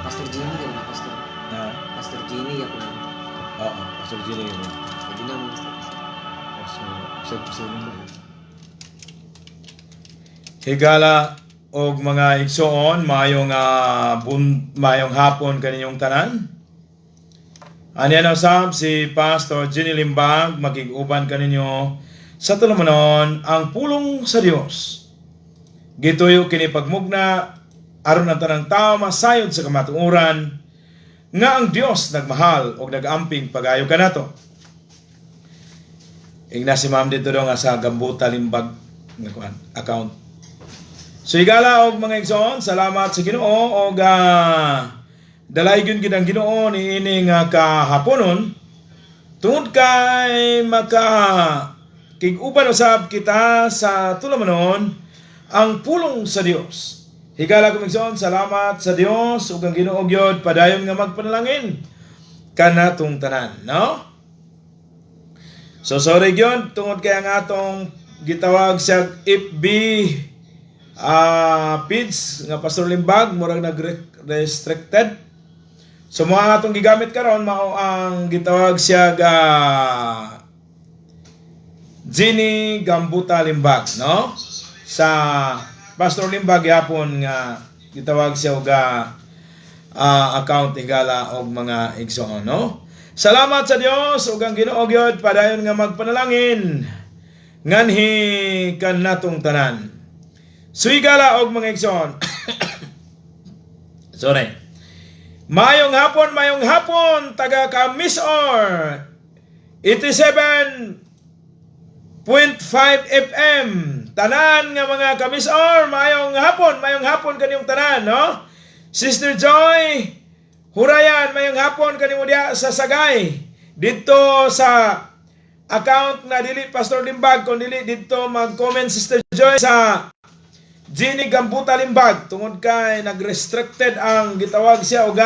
Pastor Jimmy ka na, Pastor. Na, Pastor Jimmy ako na. Oo, Pastor Jimmy yun. Pwede na mo, Pastor. So, sa Higala og mga igsoon, maayong maayong hapon kaninyong tanan. Aniya na usab si Pastor Ginny Limbag, makig-uban kaninyo sa tulumanon ang pulong sa Dios. Gituyo kini pagmugna aron ang tanang tao masayod sa kamatuoran nga ang Dios nagmahal og nagamping pagayo kanato. Ingna si ma'am dito daw nga sa Gambuta Limbag nga kuan, account. So higala og mga igsoon, salamat sa Ginoo og dalaygon gid ang Ginoo niini nga kahaponon tungod kay maka kig-uban usab kita sa tulumanon ang pulong sa Dios. Higala ko, igsoon, salamat sa Dios ug ang Ginoo gyud padayon nga magpanalangin kanatong tanan, no? So sorry gyud tungod kay ang atong gitawag sa FB page nga Pastor Limbag murag nag-restricted. So mga atong gigamit karon mao ang gitawag siya ga Ginny Gambuta Limbag, no? Sa Pastor Limbag yapon nga gitawag siya og account, higala og mga igsoon, no? Salamat sa Dios ug ang Ginoo gyud padayon nga magpanalangin nganhi kanatong tanan. So higala og mga igsoon. Sorry. Mayong hapon taga Kamisor 87.5 FM. Tanan nga mga Kamisor, mayong hapon kaniyong tanan, no? Sister Joy Hurayan, mayong hapon kanimo diha sa Sagay. Dito sa account na dili Pastor Limbag kun dili dito mag-comment, Sister Joy, sa Ginny Gambuta Limbag tungod kay nag-restricted ang gitawag siya og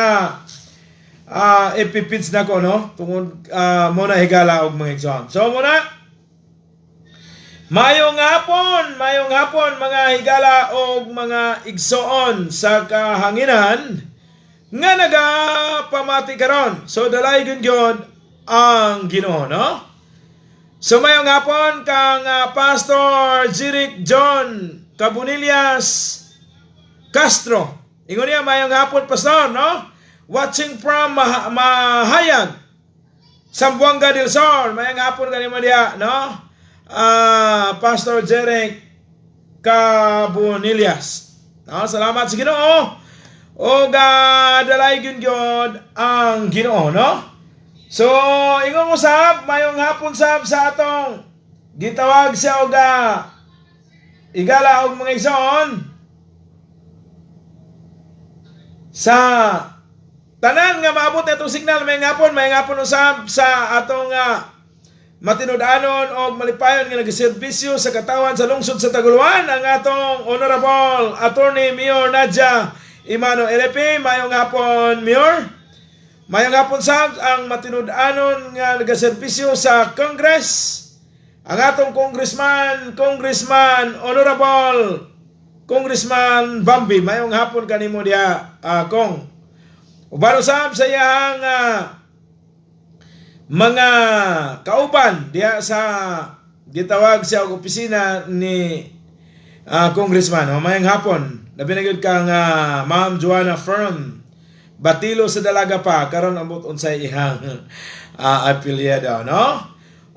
FB page nako, no, tungod mo na, higala og mga igsoon. So mo na. Mayong hapon, mayong hapon mga higala og mga igsoon sa kahanginan nga nagapamati karon. So dalaygon gyud ang Ginoo, no? So mayong hapon kang Pastor Jeric John Cabonillas Castro. Ingon niya, mayong hapon, Pastor, no? Watching from Mahayag, Zamboanga del Sur. Mayong hapon kanimo diha, no? Pastor Jeric Cabonillas. No, salamat sa Ginoo. O dalaygon gyud ang Ginoo, no? So, ingon mo sab, mayong hapon sab sa atong gitawag siya og igala og mga igsoon sa tanan nga maabot na itong signal, mayong hapon usab sa atong matinud-anon og malipayon nga nagserbisyo sa katawan sa lungsod sa Taguluan, ang atong Honorable Attorney Mayor Nadia Emano LP. Mayong hapon, Mayor. Mayong hapon sab ang matinud-anon nga nagaserbisyo sa Congress, ang atong congressman, Congressman Honorable Congressman Bambi. Mayong hapon kanimo diha, Kong. Uban usab sa iyang mga kauban diha sa gitawag siya og opisina ni congressman. O, mayong hapon. Labi na gyud kang Ma'am Joanna Fern Batilo sa dalaga pa karon ambot unsay ihang apelyido, no?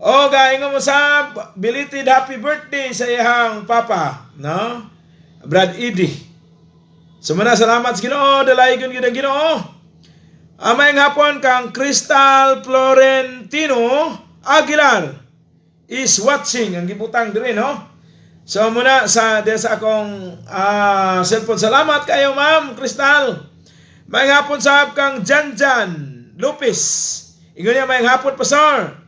O gaingon mo sa belated happy birthday sa iyang papa, no? Brad Edie. So muna, salamat sa Ginoo, dalaygon gyud ang Ginoo. Amayng hapon kang Crystal Florentino Aguilar is watching ang gibutang dire, no? So muna sa diya sa akong cellphone. Salamat kayo, Ma'am Crystal. Mayong hapon sa kang Janjan Lopez. Ingon niya, mayong hapon, Pastor.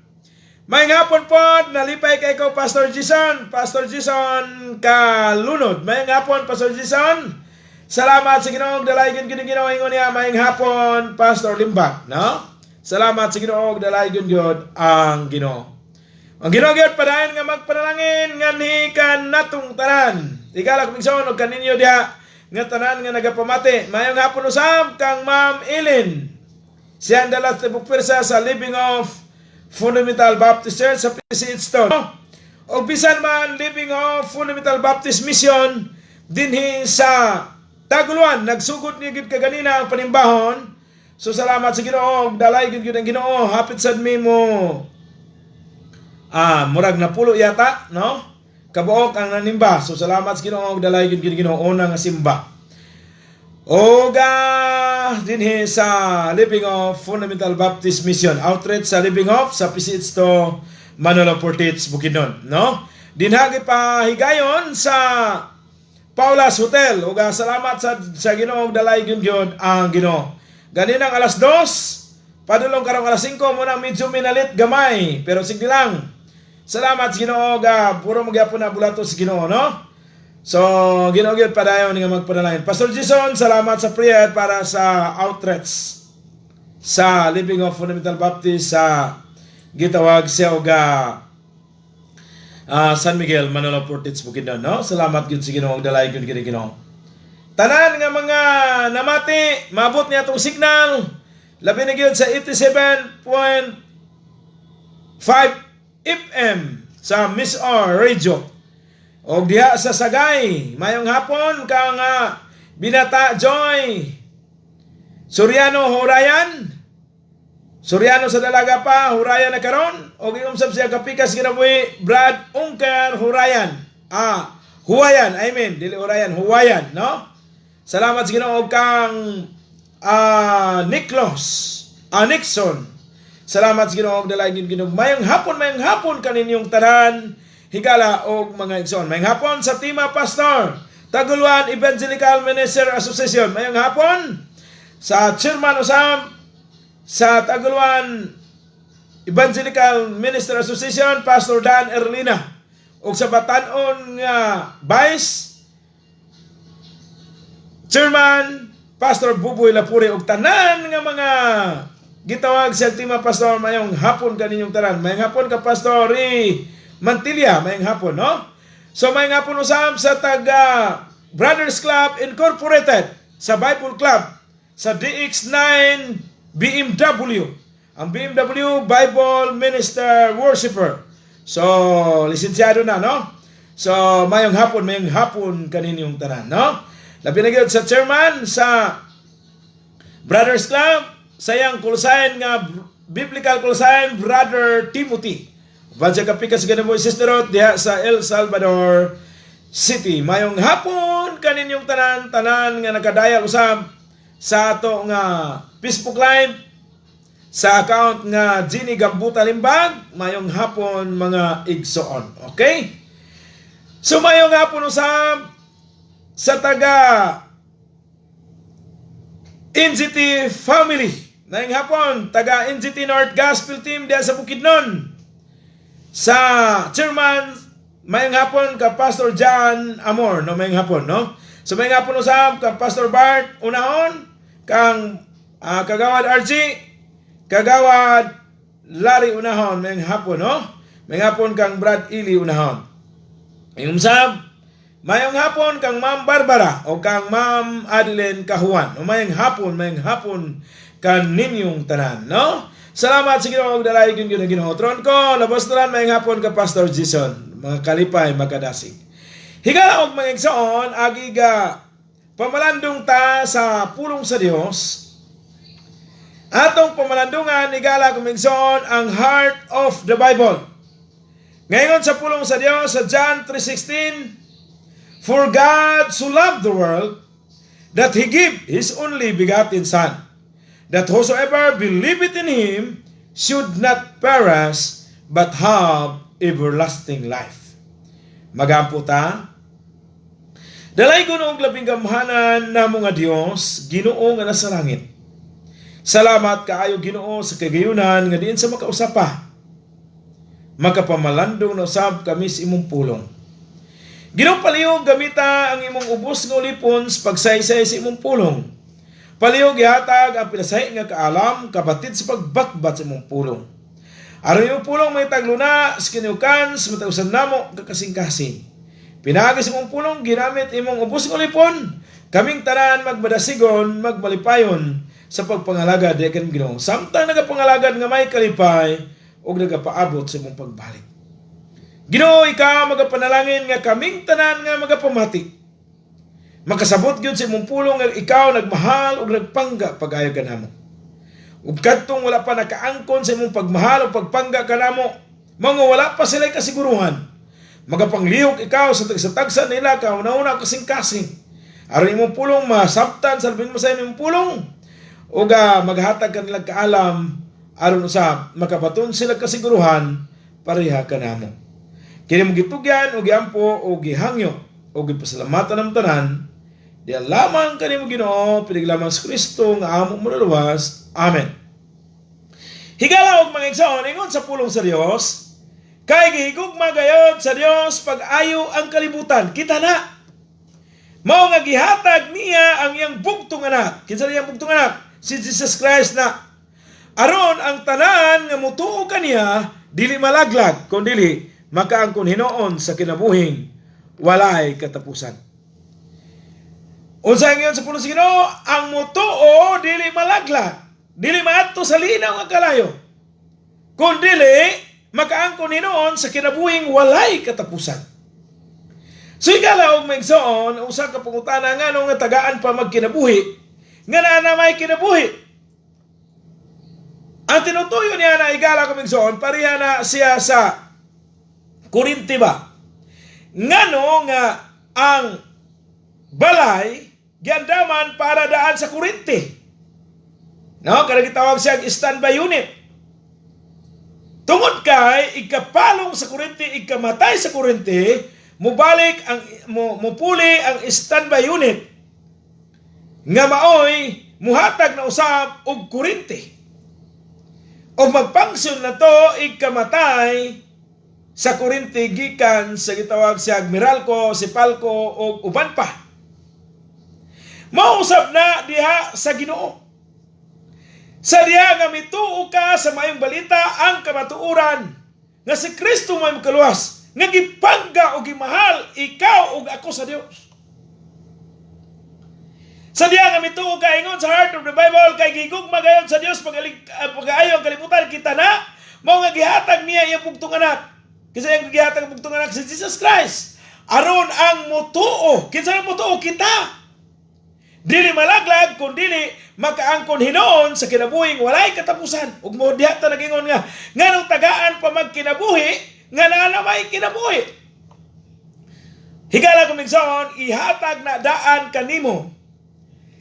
Mayong hapon po, nalipay kay ko Pastor Jason, Pastor Jason Kalunod. Mayong hapon, Pastor Jason. Salamat sa Ginoo, dalaygon gyud ang Ginoo. Ingon niya, mayong hapon, Pastor Limbak, no? Salamat sa Ginoo, dalaygon gyud ang Ginoo. Ang Ginoo gyud padayon nga magpanalangin nganhi kanatong tanan. Higala kong igsoon og kaninyo diha. nga tanan nga nagapamati. Mayong hapon usab kang Ma'am Ellen. Siya ang dalat sa pwersa sa Living Hope Fundamental Baptist Church sa PCH to. No? Og bisan man Living Hope Fundamental Baptist Mission dinhi sa Taguluan, nagsugod ni gid kaganina ang panimbahon. So salamat sa Ginoo, dalay gid gyud ang Ginoo, hapit sad mi mo murag napulo yata, no? Kabuok ang nanimba. So salamat sa Ginoo, dalay gid gyud Ginoo una nga simba. Oga dinhi sa Living Hope Fundamental Baptist Mission Outreach sa Living Hope sa PCH to Manolo Fortich, Bukidnon, no? Dinhagi pa higayon sa Paula's Hotel. Uga salamat sa Ginoo, dalay gyud gyud ang Ginoo. Ganinang alas 2, padulong karong alas 5 mo nang medyo minalit gamay, pero sige lang. Salamat sa Ginoo ga puro magyapon na bulato sa Ginoo, no? So, Ginoo gyud padayon nga magpadalain. Pastor Jason, salamat sa prayer para sa outreach sa Living Hope Fundamental Baptist sa gitawag siya og San Miguel, Manolo Fortich, Bukidnon, no? Salamat gyud sa Ginoo, dalay gyud gyud Ginoo. Tanan nga mga namati, maabot niya atong signal. Labi na gyud sa 87.5 FM sa Miss R Radio. Og diha sa Sagay, mayong hapon kang Binata Joy Soriano Hurayan. Soriano sa dalaga pa, Hurayan na karon. Og iumsab siya kapikas kinabuhi, Brad Ungker Hurayan. Huwayan, I mean, dili Hurayan, Huwayan, no? Salamat sa Ginoo kang Niklos, Nixon. Salamat sa Ginoo og dalay Ginoo. Mayong hapon kaninyong tanan higala og mga igsoon. Mayong hapon sa Tima Pastor, Taguluan Evangelical Minister Association. Mayong hapon sa chairman usab sa Taguluan Evangelical Minister Association, Pastor Dan Erlina. Ug sa Batanon nga Vice Chairman Pastor Buboy Lapuri ug tanan nga mga gitawag sa Tima Pastor, mayong hapon kaninyong tanan. Mayong hapon ka Pastor Ri Mantilla, mayong hapon, no? So mayong hapon usab sa taga Brothers Club Incorporated sa Bible Club sa DX9 BMW. Ang BMW Bible Minister Worshipper. So, lisensyado na, no? So, mayong hapon kaninyong tanan, no? Labi na gyud sa chairman sa Brothers Club, sayang call sign nga biblical call sign Brother Timothy. Uban sa kapikas mo Sister Ruth diha sa El Salvador City. Mayong hapon kaninyong tanan, tanan nga nakadayal usab sa ato nga Facebook Live sa account nga Jenny Gambuta Limbag. Mayong hapon, mga igsoon. Okay? So mayong hapon usab sa taga NGT family. Mayong hapon, taga NGT North Gospel Team diya sa Bukidnon. Sa chairman, mayong hapon ka Pastor John Amor, no, mayong hapon, no? So mayong hapon usab ka Pastor Bart Unahon, kang Kagawad RG, Kagawad Larry Unahon, mayong hapon, no? Mayong hapon kang Brad Ili Unahon. Mayong usab, mayong hapon kang Ma'am Barbara o kang Ma'am Adeline Kahuan. O mayong hapon kaninyong tanan, no? Salamat sa Ginoo ug dalay gyud gyud Ginoo. Tron ko, labos na lang, mayong hapon ka Pastor Jason. Mga kalipay makadasig. Higala og mga igsoon, agi ga pamalandong ta sa pulong sa Dios. Atong pamalandungan, higala kong igsoon, ang heart of the Bible. Ngayon sa pulong sa Dios sa John 3:16, "For God so loved the world that He gave His only begotten Son, that whosoever believeth in Him should not perish, but have everlasting life." Magampo ta. Dalay og labing gamhanan namo nga Dios, Ginoo nga nasa langit. Salamat kaayo, Ginoo, sa kagayunan nga diin sa makausapa. Makapamalandong na usab kami sa imong pulong. Ginoo, palihog gamita ang imong ubos nga ulipon sa pagsaysay sa imong pulong. Palihog ihatag ang pinasahi nga kaalam kabatid sa pagbatbat sa imong pulong. Aron imong pulong may tagluna sa kiniukan sa matag usa namo ka kasing-kasing. Pinaagi sa imong pulong, ginamit imong ubos nga ulipon. Kaming tanan magmadasigon, magmalipayon sa pagpangalagad diha kanimo, Ginoo. Samtang nagapangalagad nga may kalipay ug nagapaabot sa imong pagbalik. Ginoo, ikaw magapanalangin nga kaming tanan nga magapamati makasabot gyud sa imong pulong nga ikaw nagmahal ug nagpangga pag-ayo kanamo. Ug kadtong wala pa nakaangkon sa imong pagmahal o pagpangga kanamo, mga wala pa sila kasiguruhan, magapanglihok ikaw sa tagsa-tagsa nila kauna-una kasing-kasing. Aron imong pulong masabtan sa labing masayang imong pulong ug maghatag kanila kaalam aron usab makabaton sila kasiguruhan pareha kanamo. Kini mo gitugyan o giampo o gihangyo o gipasalamatan ng tanan diya lamang kanimo, Ginoo, pinag lamang sa Kristo nga amo manluluwas. Amen. Higala og mga igsoon, ingon sa pulong sa Dios, kay gihigugma gayod sa Dios pag-ayo ang kalibutan. Kita na. Mao nga gihatag niya ang iyang bugtong anak. Kinsa iyang bugtong anak? Si Jesus Christ na. Aron ang tanan nga mutuo kaniya dili malaglag kun dili makaangkon hinuon sa kinabuhing walay katapusan. Unsa ang sa pulong sa Ginoo? Ang mutuo dili malaglag, dili maadto sa linaw nga kalayo, kun dili makaangkon hinuon sa kinabuhing walay katapusan. So higala og maigsoon, usa ka pangutana, ngano nga tagaan pa magkinabuhi nga naa na may kinabuhi? Ang tinutuyo niya na, higala ko maigsoon, pareha na siya sa kuryente ba? Ngano nga ang balay giandaman para daan sa kuryente? No, kada gitawag siya standby unit. Tungod kay ikapalong sa kuryente, ikamatay sa kuryente, mubalik ang mupuli ang standby unit nga maoy muhatag na usab og kuryente. O magfunction na to ikamatay sa kuryente gikan sa gitawag siya Meralco, Sipalco o uban pa. Mausab na diha sa Ginoo. Sa diha nga mituo ka sa maayong balita, ang kamatuoran nga si Kristo may makaluwas, nga gipangga o gimahal ikaw ug ako sa Dios. Sa diha nga mituo ka ingon sa heart of the Bible, kay gigugma gayod sa Dios pag-ayo ang kalibutan, kita na, mao nga gihatag niya iyang bugtong anak. Kinsa iyang gihatag ang bugtong anak? Si Jesus Christ. Aron ang mutuo, kinsa ang mutuo? Kita. Dili malaglag kun dili makaangkon hinuon sa kinabuhing walay katapusan. Ug mo diha ta nagingon nga nganong tagaan pa magkinabuhi nga naa na may kinabuhi? Higala ko migsoon, ihatag na daan kanimo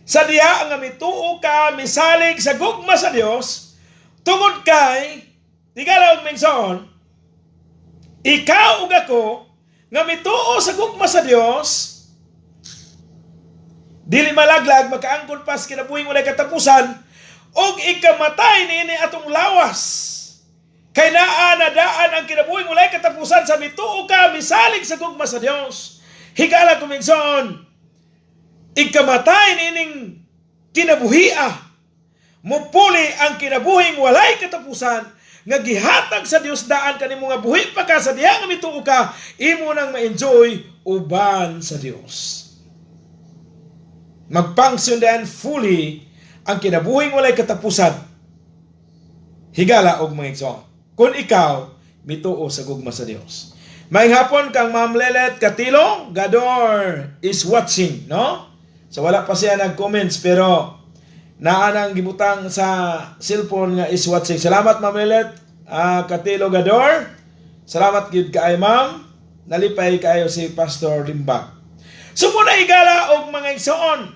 sa diha nga mituo ka, misalig sa gugma sa Dios, tungod kay, higala og migsoon, ikaw ug ako nga mituo sa gugma sa Dios dili malaglag, makaangkon pa sa kinabuhing walay katapusan, ug ikamatay niini atong lawas kay naa na daan ang kinabuhing walay katapusan sa mituo ka, misalig sa gugma sa Dios. Higala ko migsoon, ikamatay niining kinabuhia, mupuli ang kinabuhing walay katapusan nga gihatag sa Dios daan kanimo nga buhi pa ka sa diha nga mituo ka, imo nang ma-enjoy uban sa Dios. Magfunction daan fully ang kinabuhing walay katapusan, higala og mga igsoon, kung ikaw mituo sa gugma sa Dios. Maayong hapon kang Ma'am Lelet Katilo Gador is watching, no? So wala pa siya nag-comments pero naa nang gibutang sa cellphone nga is watching. Salamat, Ma'am Lelet Katilo Gador. Salamat gyud kaayo, ma'am. Nalipay kaayo si Pastor Limbag. So muna, higala og mga igsoon,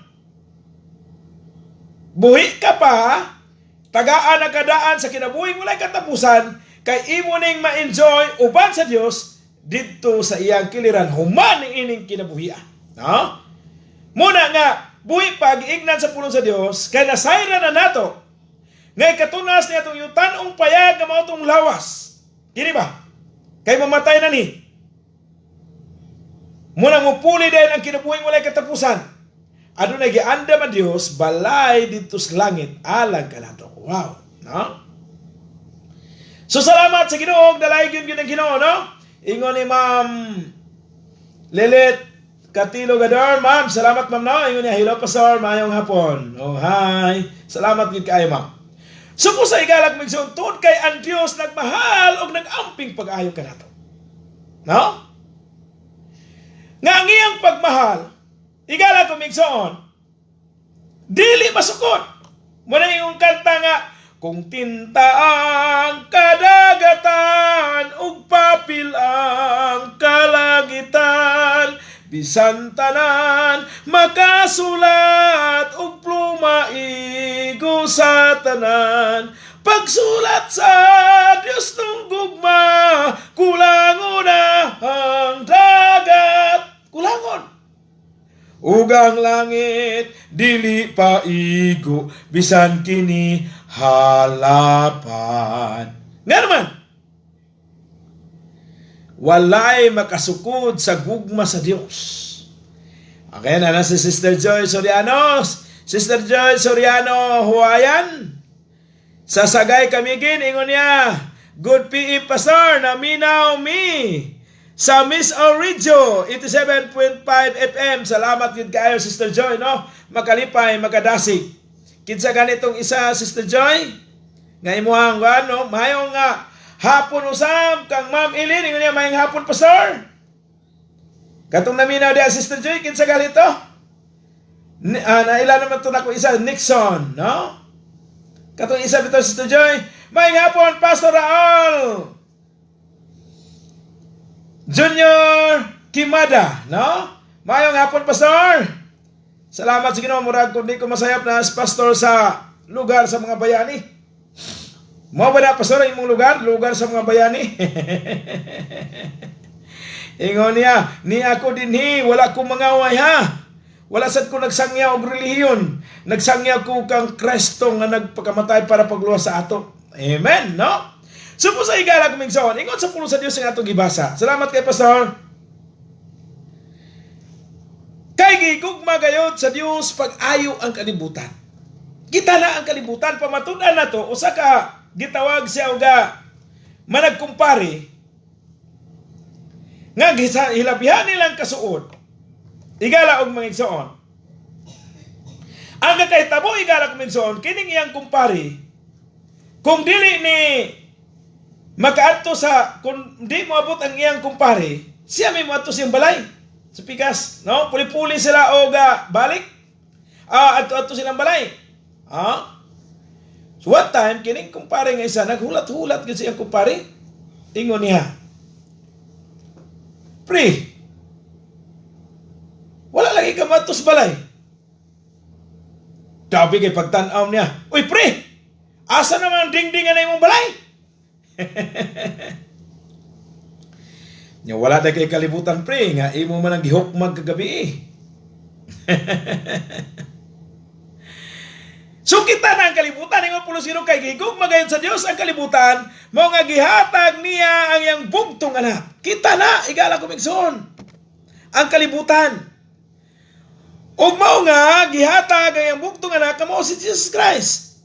buhi ka pa, tagaan ang kadaan sa kinabuhing walay katapusan kay imo ning ma-enjoy uban sa Dios didto sa iyang kiliran human ni ining kinabuhia. No? Muna nga buhi pa, giignan sa pulong sa Dios, kay nasayran na nato nga ikatunas niya atong yutan-ong payag nga mao tong lawas. Kini ba? Kay mamatay na ni. Muna mupuli din ang kinabuhing walay katapusan. Adunay giandam ang Dios balay didto sa langit alang kanato. Wow, no? So salamat sa Ginoo, dalaygon gyud ang Ginoo, no? Ingon ni Ma'am Lilit Katilo Gador, ma'am, salamat, ma'am, no. Ingon niya, "Hello, Pastor, maayong hapon." Oh, hi. Salamat gid kaayo, ma'am. So kung sa igalag migsoon, tuod kay ang Dios nagmahal og nag-amping pag-ayo kanato. No? Nga ang iyang pagmahal, igala ko, migsoon, dili masukod. Mao na yung kanta nga, "Kung tinta ang kadagatan ug papel ang kalangitan, bisan tanan makasulat ug pluma igo sa tanan, pagsulat sa Dios nung gugma, kulangon na ang dagat." Kulangon. Ug ang langit dili pa igo bisan kini halapan. Nga naman, walay makasukod sa gugma sa Dios. Okay na si Sister Joy Soriano. Sister Joy Soriano Huayan. Sa Sagay Camiguin, ingon niya, "Good PE, Pastor, naminaw mi sa Miss Orijo, 87.5 FM." Salamat gid kaayo, Sister Joy, no? Makalipay, makadasig. Kinsa ganitong isa, Sister Joy? Nga imuhang ano, maayong nga hapon usab kang Ma'am Ilin, ingon niya, "Maayong hapon, Pastor." Katong naminaw diya, Sister Joy, kinsa ganito? Naila naman to nako isa, Nixon, no? Katong isa bitaw, Sister Joy, "Maayong hapon, Pastor Raul Junior Kimada," no? "Maayong hapon, Pastor. Salamat sa Ginoo, murag kung di ko masayap na as pastor sa lugar sa mga bayani." Mao ba na, Pastor, ang imong lugar? Lugar sa mga bayani? Ingon niya, "Ni ako dinhi, wala ko mangaway ha. Wala sad ko nagsangyaw og relihiyon. Nagsangyaw ko kang Kristo nga nagpakamatay para pagluwas sa ato." Amen, no? So po sa igala kumigsoon, ingon sa pulong sa Dios nga atong gibasa. Salamat kay Pastor. Kay gigugma gayod sa Dios pag-ayo ang kalibutan. Kita na ang kalibutan, pamatud-an na to, usa ka gitawag siya uga managkumpare nga hilabihan nilang kasuod, igala og mga igsoon. Ang kakahitabo, igala og igsoon, kining iyang kumpare, kung dili ni makaadto sa, kung di moabot ang iyang kumpare, siya may moadto siyang balay sa pikas, no? Puli-puli sila og balik. Adto-adto silang balay. So one time, kining kumpare nga isa naghulat-hulat gyud siyang kumpare. Ingon niya, "Pre, wala lagi ka moadto sa balay." Dabi kay pagtan-aw niya, "Uy pre, asa naman ang dingding na imong balay?" Nya, "Wala na kay kalibutan, pre, nga imo man ang gihukmag kagabi eh." So kita na ang kalibutan, ingon pulos Ginoo, kay gigugma gayud sa Dios ang kalibutan, mao nga gihatag niya ang iyang bugtong anak. Kita na, igala ko, migsoon, ang kalibutan. Ug mao nga gihatag ang iyang bugtong anak, mao si Jesus Christ.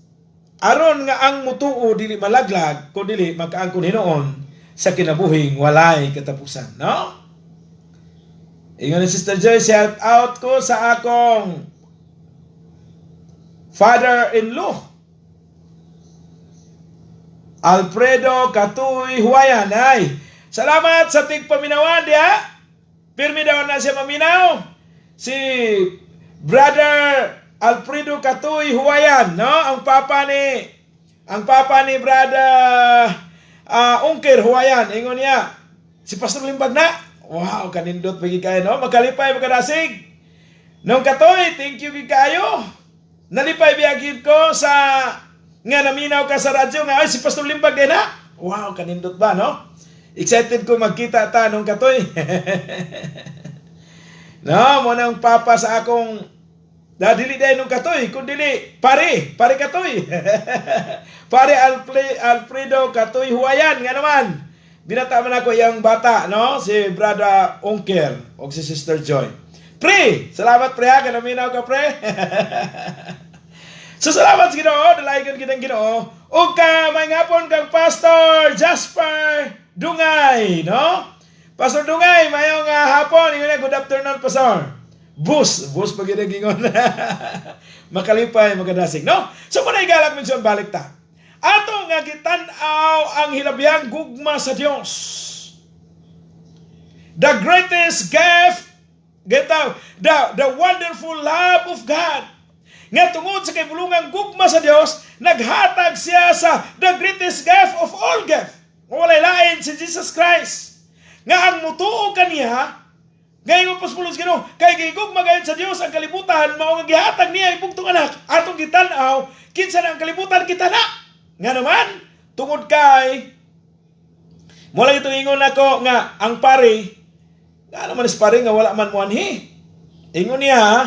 Aron nga ang mutuo dili malaglag, kun dili makaangkon hinuon sa kinabuhing walay katapusan, no? Ingon ni Sister Joy, "Shout out ko sa akong father-in-law, Alfredo Katuy Huwayan." Ay, salamat sa tigpaminawan diha. Pirmi daw na siya maminaw. Si Brother Alfredo Katuy Huwayan, no? Ang papa ni Brother Ungkir Huwayan, ingon niya, "Si Pastor Limbag na." Wow, kanindot pagi kayo, no? Makalipay, makadasig. Nung Katoy, thank you gid kayo. Nalipay biyagid ko sa nga naminaw ka sa radyo nga, "Ay, si Pastor Limbag din na." Wow, kanindot ba, no? Excited ko magkita ta nung Katoy. No, mo nang papa sa akong da dili dahil nung Katoy, kun dili pare, pare Katoy. Pare Alfredo Katoy Huwayan nga naman. Binata man ako iyang bata, no? Si Brother Onker o si Sister Joy. Pre, salamat pre ha, kanaminaw ka, pre. So salamat sa Ginoo, dalaygon gid ang Ginoo. Ug ka may ngapon kang Pastor Jasper Dungay, no? Pastor Dungay, mayong hapon. Ingon niya, good afternoon, Pastor. Bus, bus pag ingon. Makalipay, makadasig, no? So, muna igalak minsan balik ta. Ato nga gitan-aw ang hilabyang gugma sa Dios. The greatest gift, gitaw, the wonderful love of God. Nga tungod sa kahibulungang gugma sa Dios, naghatag siya sa the greatest gift of all gift. Walay lain si Jesus Christ. Nga ang mutuo kaniya, ngayon mo paspulos Ginoo, kay gigugma gayud sa Dios ang kalibutan, mao nga gihatag niya ibugtong anak, atong gitan-aw kinsa na ang kalibutan, kita na. Nga naman, tungod kay mo lang itong ingon nako nga ang pare, nga naman is pare nga wala man moanhi. Ingon niya,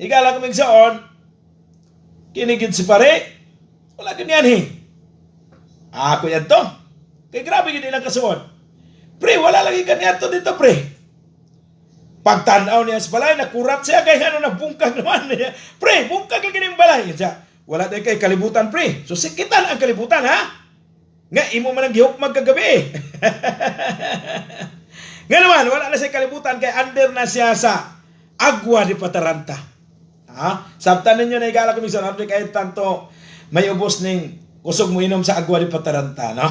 higala ko migsaon, kini gid si pare, wala gid niyanhi. Ako yan to. Kay grabe gid ilang kasuod. Pre, wala lagi kaniadto dito, pre. Pagtanaw niya sa balay, nakurat siya kay ano nabungkag naman niya. Pre, bungkag lagi ning balay. Siya, wala din kay kalibutan, pre. So sikitan ang kalibutan, ha? Nga imo man ang gihukmag kagabi. Nga naman, wala na siya kalibutan kay under na siya sa agua de pataranta. Ha? Sabtan ninyo na igala ko minsan, after kay tanto may ubos ning kusog mo inom sa agua de pataranta, no?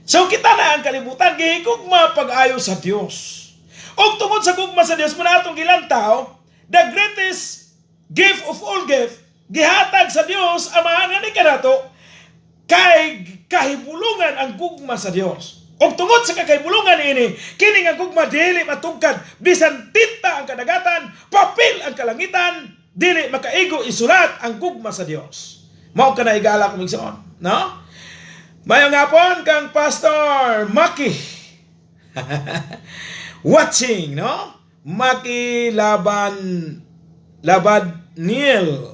So kita na ang kalibutan, gihigugma pag-ayo sa Dios. Og tungod sa gugma sa Dios muna atong gilantaw, the greatest gift of all gift, gihatag sa Dios Amahan nga ni kanato, kay kahibulungan ang gugma sa Dios. Og tungod sa kakahibulungan ini, kini nga gugma dili matungkad, bisan tinta ang kadagatan, papel ang kalangitan, dili makaigo isulat ang gugma sa Dios. Mao ka na igala ko migsoon, no? Mayong hapon kang Pastor Maki. Watching, no? Maki Laban Labad Neil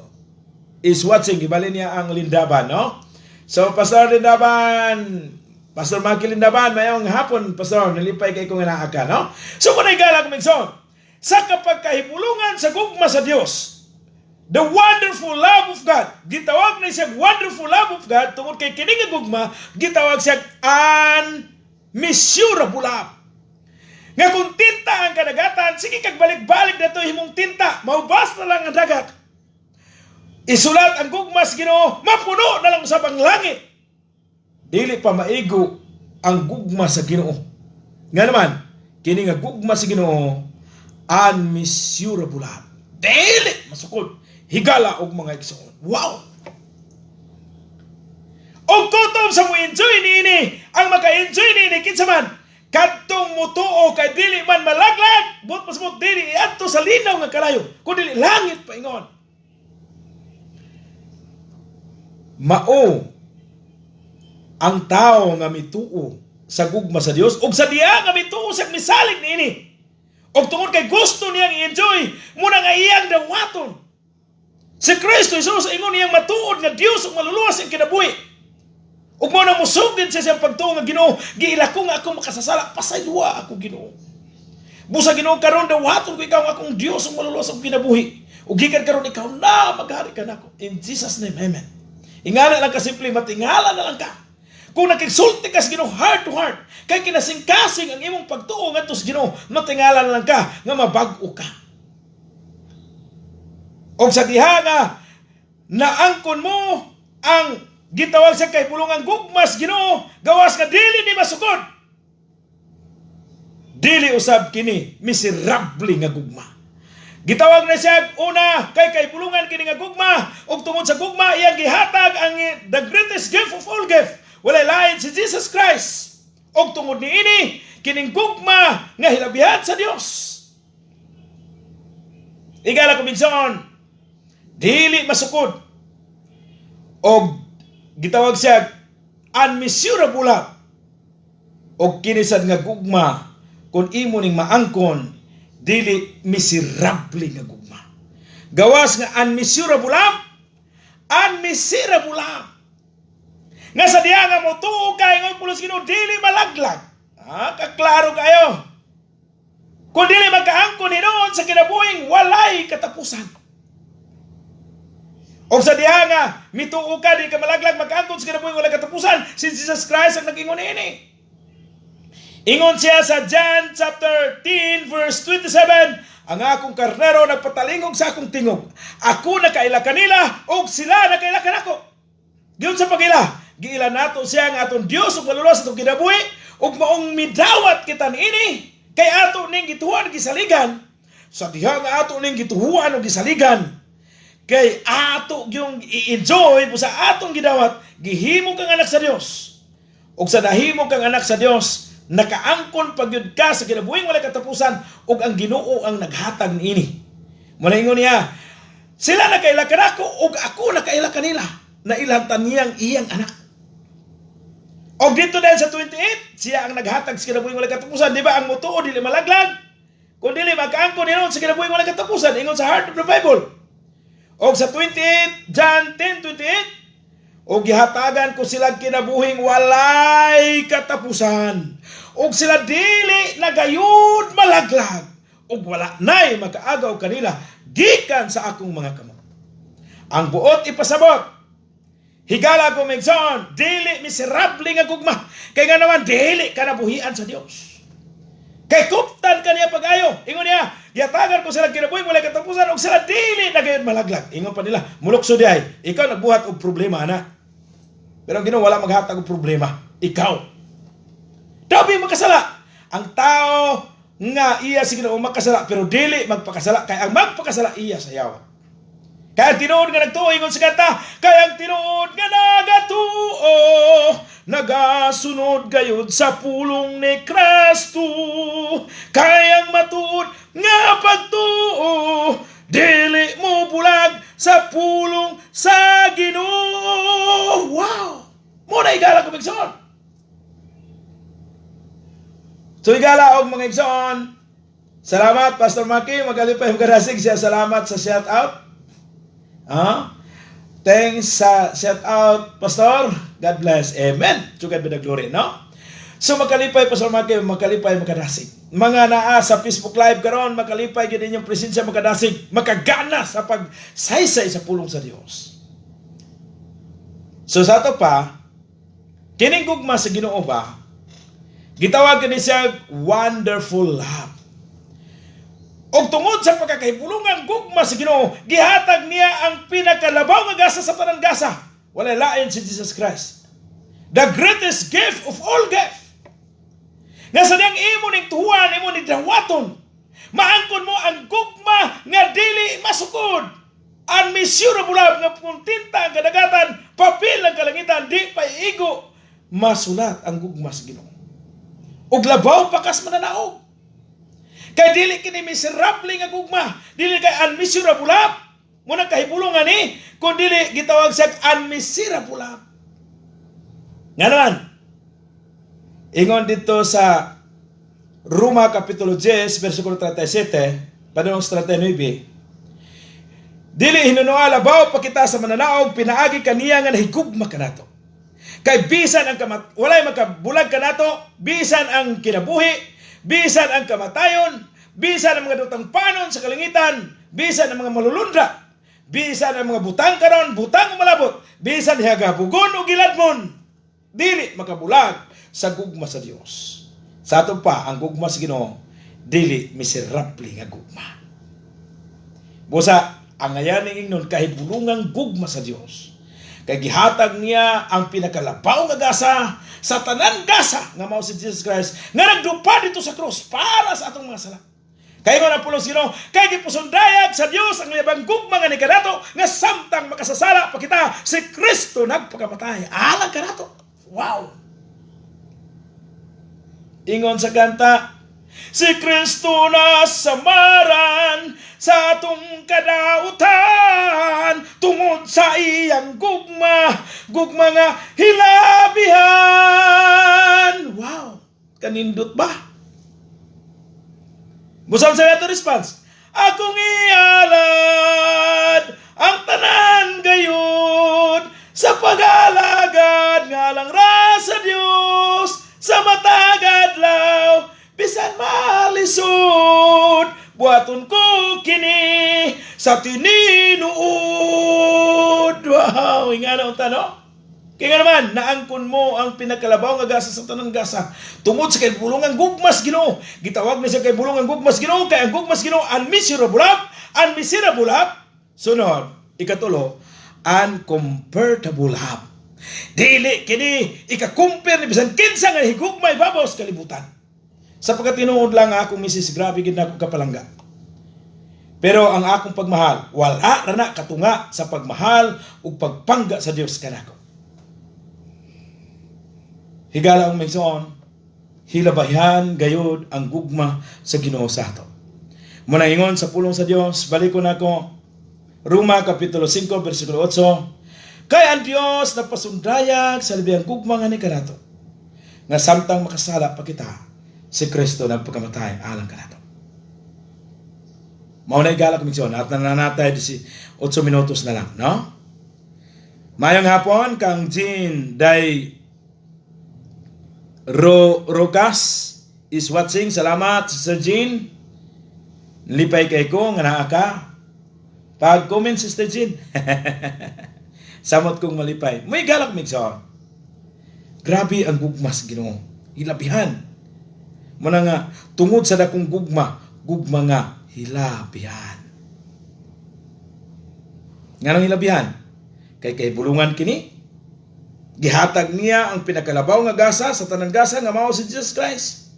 is watching. Gibali niya ang Lindaban, no? So, Pastor Lindaban, Pastor Maki Lindaban, mayong hapon, Pastor, nalipay kay kung naa ka, no? So, kung naigalak migsoon, sa kapagkahibulungan sa gugma sa Dios, the wonderful love of God, gitawag na siya wonderful love of God, tungod kay kini nga gugma, gitawag siya unmeasurable love. Nga kung tinta ang kadagatan, sige kag balik-balik na to himong tinta, maubas na lang ang dagat. Isulat ang gugma sa Ginoo, mapuno na lang usab ang langit. Dili pa maigo ang gugma sa Ginoo. Nga naman, kini nga gugma sa Ginoo unmeasurable love. Dili masukod, higala og mga igsoon. Wow! Og kutob sa mo enjoy niini, ang maka-enjoy niini kinsa man kadtong mutuo kay dili man malaglag, but pasmot dili iadto sa linaw nga kalayo, kun dili langit paingon. Mao ang tao nga mituo sa gugma sa Dios ug sa diha nga mituo sa misalig niini. Og tungod kay gusto niyang i-enjoy, muna nga iyang dawaton. Si Kristo Jesus ingon niyang matuod nga Dios ug maluluwas ang kinabuhi. Ug mao na musugid siya siyang pagtuo nga Ginoo, giila ko nga ako makasasala, pasayloa ako Ginoo. Busa Ginoo karon dawaton ko ikaw nga akong Dios ug maluluwas ang kinabuhi. Ug gikan karon ikaw na maghari ka nako. In Jesus name, amen. Ingana lang ka simple, matingala na lang ka. Kung nakigsulti ka sa Ginoo heart to heart, kay kinasingkasing ang imong pagtuo ngadto sa Ginoo, matingala na lang ka nga mabag-o ka. Og sa diha nga naangkon mo ang gitawag sa kahibulungang gugmas Ginoo, gawas nga dili ni masukod. Dili usab kini miserable nga gugma. Gitawag na siya una kay kahibulungan kini nga gugma, ug tungod sa gugma iyang gihatag ang the greatest gift of all gift. Walay lain si Jesus Christ. Og tungod niini kining gugma nga hilabihan sa Dios. Igala ko minsan, dili masukod. Og gitawag siya unmeasurable love. Og kini sad nga gugma kung imo ning maangkon, dili miserable nga gugma. Gawas nga unmeasurable love, unmeasurable love. Nga sa diha nga motuo kay ingon pulos Ginoo dili malaglag. Ha, kaklaro kayo. Kung dili magkaangkon hinuon sa kinabuhing walay katapusan. O sa diha nga mituo ka di ka malaglag, magkaangkon sa kinabuhing walay katapusan, si Jesus Christ ang nag-ingon niini. Ingon siya sa John chapter 10 verse 27, "Ang akong karnero nagpatalingog sa akong tingog. Ako nakaila kanila ug sila nakaila kanako." Giyon sa pagila, giila nato siya nga atong Dios ug maluwas atong kinabuhi ug maong midawat kita niini kay ato ning gituohan, gisaligan. Sa diha nga ato ning gituohan ug gisaligan, kay ato yung i-enjoy mo sa atong gidawat, gihimo kang anak sa Dios. Ug sa nahimo kang anak sa Dios, nakaangkon pagyud ka sa kinabuhing walay katapusan ug ang Ginoo ang naghatag niini. Mao ingon niya, "Sila nakaila kanako ug ako nakaila kanila," na ilang taniyang iyang anak. Og dito dahil sa 28, siya ang naghatag sa kinabuhing walay katapusan. Di ba ang mutuo dili malaglag? Kung dili makaangkon hinuon sa kinabuhing walay katapusan, ingon sa heart of the Bible. Og sa 28, John 10:28, "Og gihatagan ko sila kinabuhing walay katapusan. Og sila dili nagayud malaglag. Og wala nay makaagaw kanila gikan sa akong mga kamot." Ang buot ipasabot, higala ko migsoon, dili miserable nga gugma. Kay nga naman dili ka nabuhian sa Dios. Kay kuptan ka niya pag-ayo. Ingon niya, "Gihatagan ko sila kinabuhi walay katapusan ug sila dili na gayud malaglag." Ingon pa nila, "Mulukso di ay, ikaw nagbuhat og problema ana." Pero ang Ginoo wala maghatag og problema. Ikaw. Dabi makasala. Ang tao nga iya si Ginoo makasala pero dili magpakasala, kay ang magpakasala iya sa yawa. Kaya ang tinuod nga nagtuo, ingon sa kanta, kay ang tinuod nga nagatuo, nagasunod gayud sa pulong ni Kristo. Kay ang matuod nga pagtuo, dili mo bulag sa pulong sa Ginoo. Wow! Mao na, higala ko igsoon. So higala og mga igsoon, salamat, Pastor Maki, magalipay magadasig siya. Salamat sa shout out. Ah? Thanks sa shout out, Pastor. God bless. Amen. To God be the glory, no? So makalipay, Pastor Maki, makalipay makadasig. Mga naa sa Facebook Live karon, makalipay gid inyong presensya, makadasig, makagana sa pagsaysay sa pulong sa Dios. So sa ato pa, kining gugma sa Ginoo ba, gitawag kini siya wonderful love. Og tungod sa pagkakahibulungan gugma sa Ginoo, gihatag niya ang pinakalabaw nga gasa sa tanan gasa. Walay lain si Jesus Christ. The greatest gift of all gift. Nga sa diyang imo ning tuhuan, imo ning dawaton, maangkon mo ang gugma nga dili masukod. Unmeasurable love nga kung tinta ang kadagatan, papel ang kalangitan, di pa igo masulat ang gugma sa Ginoo. Ug labaw pa kas mananaog. Kay dili kini miserable nga gugma, dili kay unmeasurable love. Mao nang kahibulungan ni, kung dili gitawag siya unmeasurable love. Nga naman, ingon dito sa Roma Kapitulo 10, versikulo 37, padung 39, "Dili hinunua, labaw pa kita sa mananaog, pinaagi kaniya nga nahigugma kanato. Kay bisan ang walay makabulag kanato, bisan ang kinabuhi, bisan ang kamatayon, bisan ang mga dutang panon sa kalangitan, bisan ang mga malulundra, bisan ang mga butang karon, butang o malabot, bisan hagabugon o giladmon, dili makabulag sa gugma sa Dios." Sa ato pa, ang gugma sa Ginoo dili miserable nga gugma. Busa, ang ngayaning ingnon kahibulungang gugma sa Dios. Kay gihatag niya ang pinakalabaw nga gasa sa tanan gasa nga mao si Jesus Christ nga nagdupa dito sa krus para sa atong mga sala. Kay nga pulong sa Ginoo, "Kay gipasundayag sa Dios ang labing gugma nga ni kanato nga samtang makasasala pa kita, si Kristo nagpakamatay alang kanato." Wow. Ingon sa kanta, si Kristo na samaran sa atong kadautan tungod sa iyang gugma, gugma nga hilabihan. Wow, kanindot ba? Busam sa ato response. Akong ialad ang tanan gayud sa pag-alagad ngalang ra sa Dios sa matag adlaw, bisan malisod, buhaton ko kini sa tininuod. Wow, ingana unta, no? Kaya nga naman, naangkon mo ang pinakalabaw nga gasa sa tanan gasa. Tungod sa kahibulongang gugmas Ginoo. Gitawag ni siya kahibulongang gugmas Ginoo kay ang gugmas Ginoo unmeasurable love, unmeasurable love. Sunod, ikatulo, uncomparable love. Dili kini ika-compare ni bisan kinsa nga higugma ibabaw sa kalibutan. Sa pagkatinuod lang ang akong misis, grabe gid na ako kapalangga. Pero ang akong pagmahal, wala ra na katunga sa pagmahal ug pagpangga sa Dios kanako. Higala ang igsoon, hilabayan gayod ang gugma sa Ginoo sa ato. Muna ingon sa pulong sa Dios, balikon nako Roma kapitulo 5 bersikulo 8. Kay ang Dios nagpasundayag sa labihang gugma nga ni kanato. Nga samtang makasala pa kita, si Kristo nagpakamatay alang kanato. Mao na, higala kong igsoon at nananatay di 8 minutos na lang, no? Mayong hapon kang Jean Day Rocas is watching. Salamat, Sir Jean. Lipay kay ko nga naa ka. Pag-comment, Sister Jean. Samot kong malipay. May galak migso. Grabe ang gugma sa Ginoo. Hilabihan. Muna nga, tungod sa dakong gugma, gugma nga hilabihan. Nganong hilabihan? Kay kahibulungan kini, gihatag niya ang pinakalabaw nga gasa sa tanang gasa nga mao si Jesus Christ.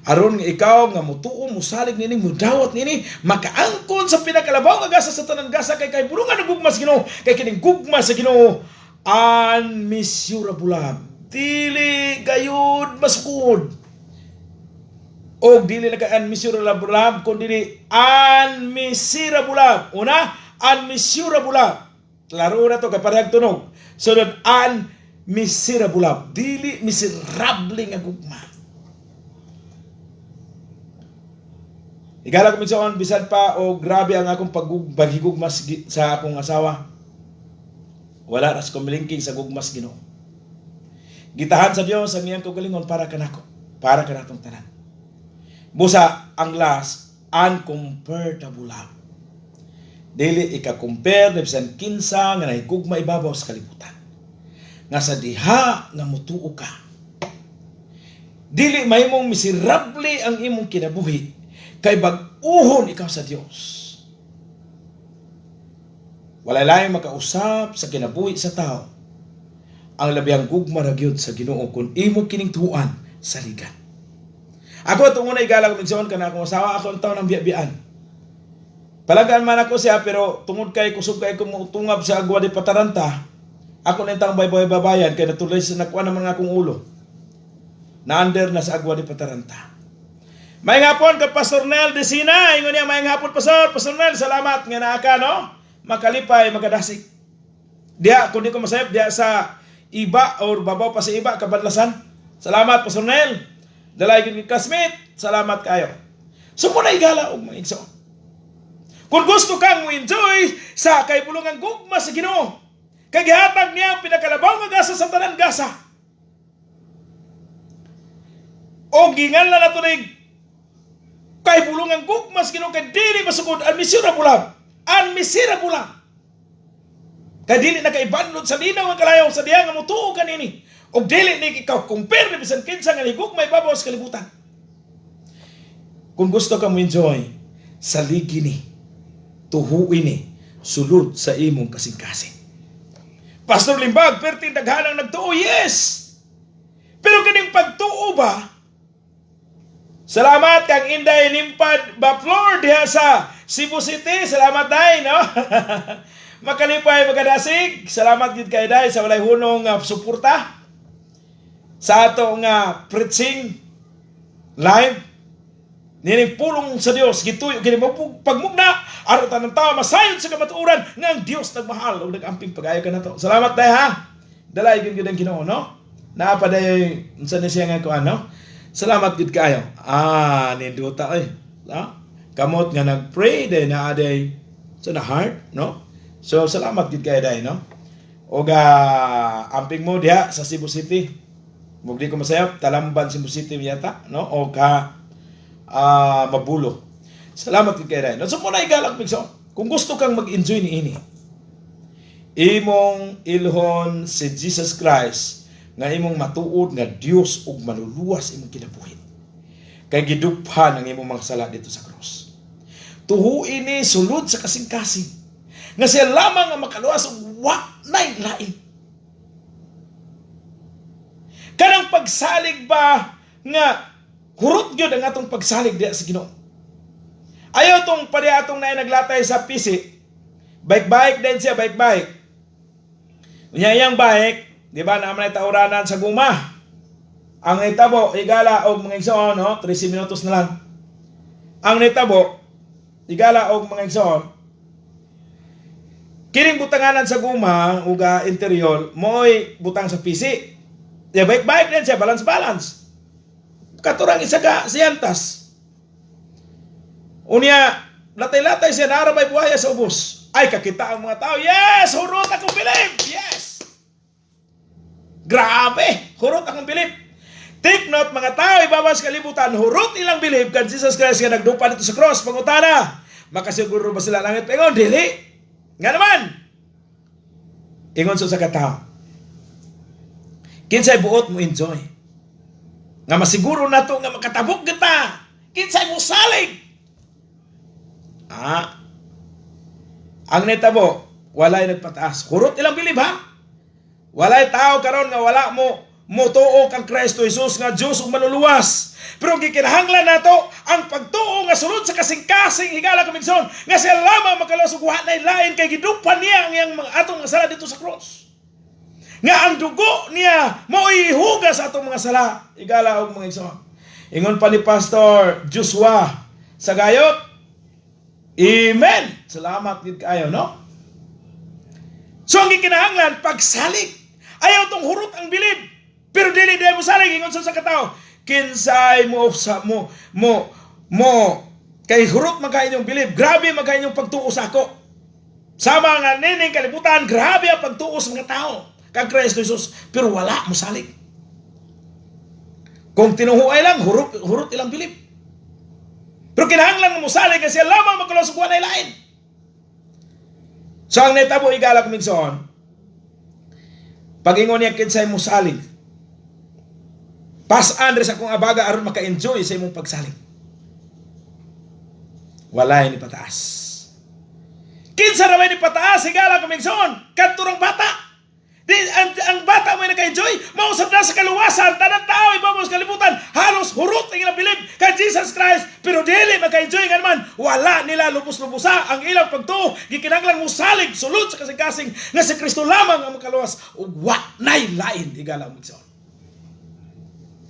Aron nga ikaw nga mutuo, musalig niini, mudawat niini, makaangkon sa pinakalabaw nga gasa sa tanang gasa kay kahibulungan ng gugma sa Ginoo, kay kining gugma sa Ginoo unmeasurable love. Dili gayud masukod. O dili na kay unmeasurable love kun dili unmeasurable love. Una, unmeasurable love. Klaro na to kay parehag tunog. Sunod, unmeasurable love. Dili miserable nga gugma. Igala ko minsan, bisan pa o grabe ang akong paghigugma sa akong asawa. Wala ra sa kumilingking sa gugmas Ginoo. Gitahan sa Dios ang iyang kaugalingon para kanako, para kanatong tanan. Busa ang last, uncomparable love. Dili ika-compare ni bisan kinsa nga nahigugma ibabaw sa kalibutan. Nga sa diha nga mutuo ka, dili mahimong miserable ang imong kinabuhi kay bag-uhon ikaw sa Dios. Walay laing makausap sa kinabuhi sa tao ang labihang gugma ra gyud sa Ginoo kung imo kining tuan saligan. Ako itong una, igala ko minsan kana akong asawa, ako ang taon ng biya-biyaan. Palagaan man ako siya, pero tungod kay kusog kay ko tungab sa agwa di pataranta, ako na yung baybay babayan kay natuloy sa nakuha naman nga akong ulo. Na-under na sa agwa di pataranta. May hapon ka Pastor Nel de Sina. Ingon niya, may hapon, Pastor. Pastor Nel, salamat nga naa ka, no? Makalipay, makadasig. Diya, kung di ko masayop, diya sa iba or babaw pa sa iba, kabadlasan. Salamat, Pastor Nel. Dalay gyud classmate, salamat kayo. So muna, igala og mga igsoon. Kung gusto kang mo enjoy sa kahibulongang gugma sa Ginoo, kay gihatag niya ang pinakalabaw nga gasa sa tanan gasa. O ginganlan nato ni kahibulongang gugma sa Ginoo kay dili masukod, unmeasurable love. Unmeasurable love. Kay dili na kaibanlod sa linaw nga kalayaw sa diha nga motuo kanini. Og dili ni ikaw compare ni bisan kinsa nga higugma ibabaw sa kalibutan. Kung gusto ka mo enjoy, saligi ni, tuhuin ni, sulod sa imong kasing-kasing. Pastor Limbag, perting daghanang nagtuo, yes! Pero kining pagtuo ba? Salamat kang Inday Limpad Baflor diha sa Cebu City. Salamat, Day, no? Makalipay magadasig. Salamat gid kay Day sa walay hunong suporta sa ato nga preaching live. Nining pulong sa Dios gituyo kini mo pagmugna aron tanang tao masayod sa kamatuoran nga ang Dios nagmahal ug nagamping pagayo kanato. Salamat, Day, ha. Dalay gid gid ang Ginoo, no? Naa pa day unsa ni siya nga kuan, no? Salamat gid kaayo. Ah, ninduta oy. Ha? Kamot nga nag-pray day naa day sa na heart, no? So salamat gid kaayo, day, no? Og amping mo diha sa Cebu City. Mug di ko masayop, Talamban, Cebu City yata, no? O ka Mabulo. Salamat gid kay Day. No, so muna, igalak migso. Kung gusto kang mag-enjoy ni ini, Imong ilhon si Jesus Christ nga imong matuod nga Dios ug manluluwas imong kinabuhi. Kay giduphan ang imong mga sala dito sa krus. Tuhui ni sulod sa kasing-kasing nga siya lamang ang makaluwas ug wa nay lain. Kanang pagsalig ba nga hurot gyud ang atong pagsalig diha sa Ginoo. Ayaw tong pari atong naay naglatay sa PC. Bike-bike din siya, bike-bike. Unya iyang bike, di ba naman ay tauranan sa guma. Ang nitabo, higala og mga igsoon, no? 13 minutos na lang. Ang nitabo, higala og mga igsoon, kining butanganan sa guma uga interior, mo'y butang sa PC. Ya bike-bike din siya, balance-balance. Katurang isa ka siyantas. Unya, latay-latay siya, narabay buhaya sa ubos. Ay, kakita ang mga tao. Yes! Hurot akong bilib! Yes! Grabe! Hurot akong bilib. Take note, mga tao, ibabaw sa kalibutan, hurot ilang bilib kan Jesus Christ nga nagdupa dito sa cross. Pangutana, makasiguro ba sila langit? Ingon, dili. Nga naman. Ingon sa katao. Kinsay buot mo enjoy. Nga masiguro nato nga makatabok kita. Kinsay mo salig. Ah. Ang netabo, walay nagpataas. Hurot ilang bilib ha. Walay tao karon nga wala mo motuo kang Kristo Jesus nga Dios ug manluluwas. Pero gikinahanglan nato ang pagtuo nga sulod sa kasing-kasing higala kamigson nga siya lamang makaluwas ug wa nay lain kay gidupan niya ang iyang mga atong mga sala dito sa cross. Nga ang dugo niya mao'y hugas sa atong mga sala. Higala og mga igsoon. Ingon pa ni Pastor Joshua sa gayot. Amen. Salamat gid kaayo, no? So ang gikinahanglan pagsalig. Ayaw tong hurot ang bilib. Pero dili dili mo salig ingon sa katao. Kinsay mo sa mo mo mo kay hurot man kay inyong bilib. Grabe man kay inyong pagtuo sa ako. Sama nga nining kalibutan, grabe ang pagtuo sa mga tao kang Kristo Jesus, pero wala mo salig. Kung tinuhuay lang, hurot, hurot ilang bilib. Pero kinahanglan mo salig kasi lamang magkalos ug walay lain. So ang netabo igalak minson, pag-ingon niya kinsay mo salig, pasan rin sa akong abaga aron maka-enjoy sa imong pagsalig. Walay ni pataas. Kinsa ra may ni pataas higala kumigsoon, kadto bata. Di, ang bata mo naka-enjoy, mausap na sa kaluwasan, tanang tao ibabaw sa kalibutan, halos hurot ang ilang bilib kay Jesus Christ, pero dili maka-enjoy nga naman, wala nila lubos-lubusa ang ilang pagtuo, gikinahanglan mo salig, sulod sa kasing-kasing, nga si Kristo lamang ang makaluwas, ug wa nay lain, higala ang magsoon.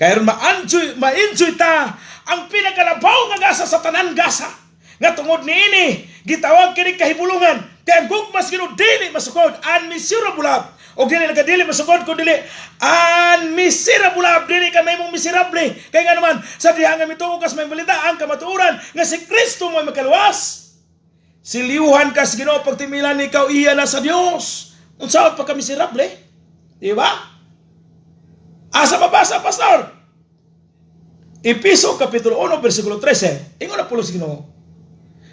Kaya ma-enjoy, ma-enjoy ta ang pinakalabaw nga gasa sa tanan gasa. Nga tungod niini, gitawag kini kahibulungan, kay ang gugma sa Ginoo dili masukod, unmeasurable love. O dili nagkadili masukod kun dili unmeasurable love, dili ka mahimong miserable. Kay nga naman sa diha nga mituo kas may balita ang kamatuoran nga si Kristo mo'y makaluwas. Siliuhan kas Ginoo pagtimilan ikaw iya na sa Dios. Unsa pa ka miserable? Di ba? Asa mabasa, pastor? Episo kapitulo 1 bersikulo 13. Ingon na pulo sa Ginoo.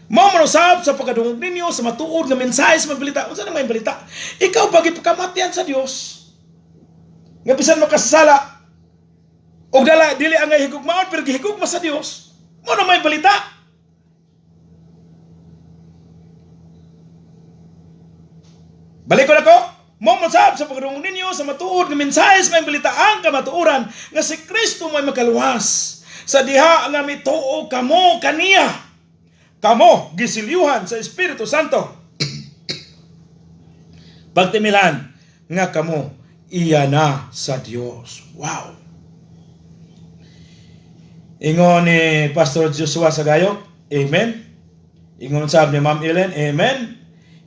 Mao man usab sa pagkadungog ninyo sa matuod nga mensahe sa balita. Unsa nang may balita? Ikaw ba gipakamatyan sa Dios? Nga bisan makasala og dala dili ang higugmaon pero gihigugma sa Dios. Mao na may balita. Balik ko na ko. Mao man usab sa pagkadungog ninyo sa matuod nga mensahe sa may balita ang kamatuoran nga si Kristo may makaluwas. Sa diha nga mituo kamo kaniya. Kamo gisilyuhan sa Espiritu Santo. Pagtimilan nga kamo iya na sa Dios. Wow. Ingon ni Pastor Joshua Sagayo, amen. Ingon sab ni Ma'am Ellen, amen.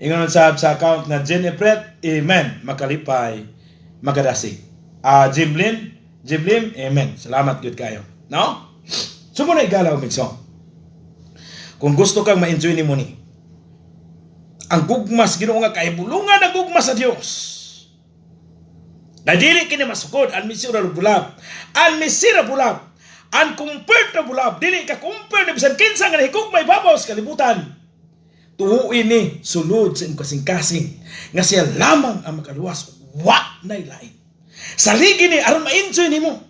Ingon sab sa account na Jen Epret, amen. Makalipay, makadasig. Jim Lim, amen. Salamat gyud kayo. No? So mo na igalaw migso. Kung gusto kang ma-enjoy ni mo ni, ang gugmas Ginoo nga kahibulungan ang gugma sa Dios. Na dili kini masukod ang miserable love, unmeasurable love, uncomparable love, dili ka compare ni bisan kinsa nga nahigugma ibabaw sa kalibutan. Tuuin ni sulod sa imong kasing-kasing nga siya lamang ang makaluwas, wa nay lain. Saligi ni aron ma-enjoy nimo.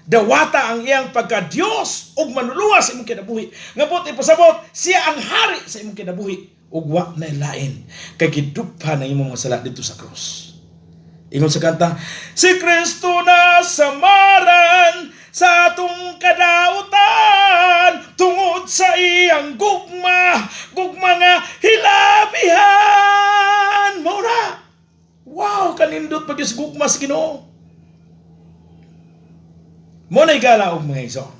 Dawata ang iyang pagka-Dios ug manuluwas sa imong kinabuhi. Nga buot ipasabot, siya ang hari sa imong kinabuhi ug wa nay lain kay giduphan ang imong mga sala didto sa krus. Ingon sa kanta, si Kristo na samaran sa atong kadautan tungod sa iyang gugma, gugma nga hilabihan. Mao ra. Wow, kanindot pag gugma sa Ginoo. Mo na igala og mga igsoon.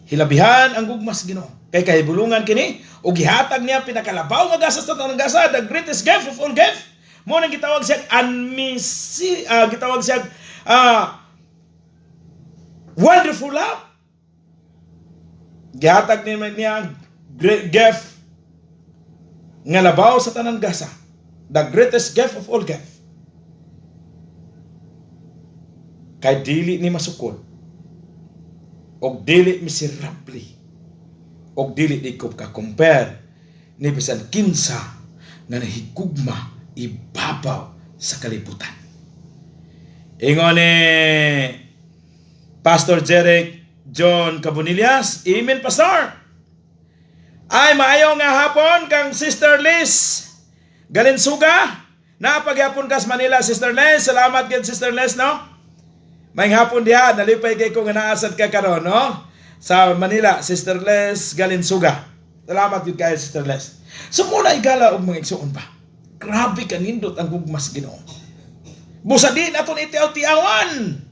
Hilabihan ang gugma sa Ginoo. Kay kahibulungan kini ug gihatag niya pinakalabaw nga gasa sa tanang gasa, the greatest gift of all gift. Mo nang gitawag siya unmisi, gitawag siya wonderful love. Gihatag niya niya ang great gift nga labaw sa tanang gasa. The greatest gift of all gift. Kay dili ni masukod og dili miserable og dili di ko ka compare ni bisan kinsa nga nahigugma ibabaw sa kalibutan. Ingon ni Pastor Jeric John Cabonillas, Amen, Pastor. Ay, maayo nga hapon kang Sister Liz Galinsuga. Napagyapon kas Manila, Sister Liz. Salamat gid, Sister Liz, no? May hapon diha, nalipay kay ko nga naasad ka karon, no? Sa Manila, Sister Les Galinsuga. Salamat gyud kayo, Sister Les. So muna igala og mga igsuon ba. Grabe kanindot ang gugma sa Ginoo. Busa di naton itiaw-tiawan.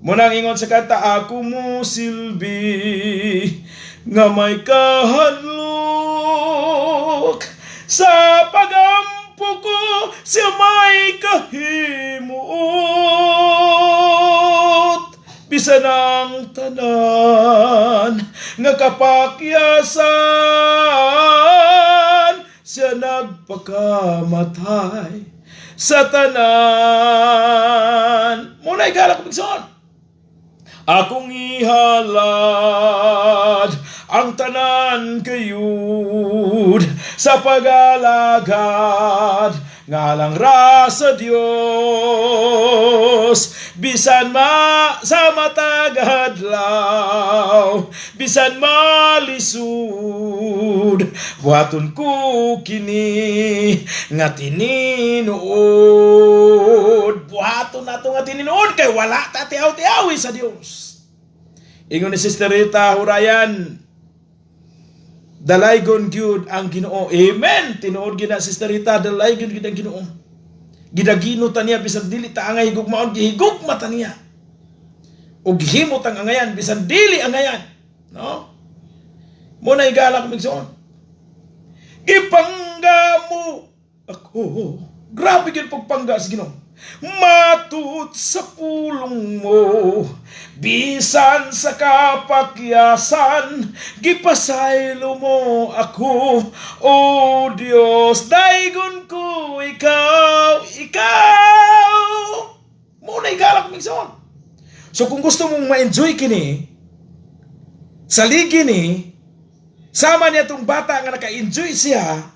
Munang ingon sa kanta, ako mo silbi nga may kahadlok sa pagampo ko siya may kahimuot bisan ang tanan nga kapakyasan siya nagpakamatay sa tanan. Muna igala ko bigson. Akong ihalad ang tanan kayud sa pag-alagad ngalang ra sa Dios, bisan ma sa matag adlaw, bisan malisud, buhaton ko kini nga tininuod. Buhaton nato nga tininuod kay wala ta tiaw-tiawi sa Dios. Ingon ni Sister Rita Hurayan, dalaygon gyud ang Ginoo. Amen. Tinuod gyud na, Sister Rita, dalaygon gyud ang Ginoo. Gidagino ta niya bisan dili ta angay higugmaon, gihigugma ta niya. Ug gihimo tang angayan bisan dili angayan. No? Mo na igala ko migsoon. Gipangga mo ako. Grabe gyud pagpangga sa Ginoo. Matut sa pulong mo, bisan sa kapakyasan, gipasaylo mo ako. O Dios, daygon ko ikaw, ikaw. Muna igalak migsoon. So kung gusto mong ma-enjoy kini, saligi ni, sama niya tong bata nga naka-enjoy siya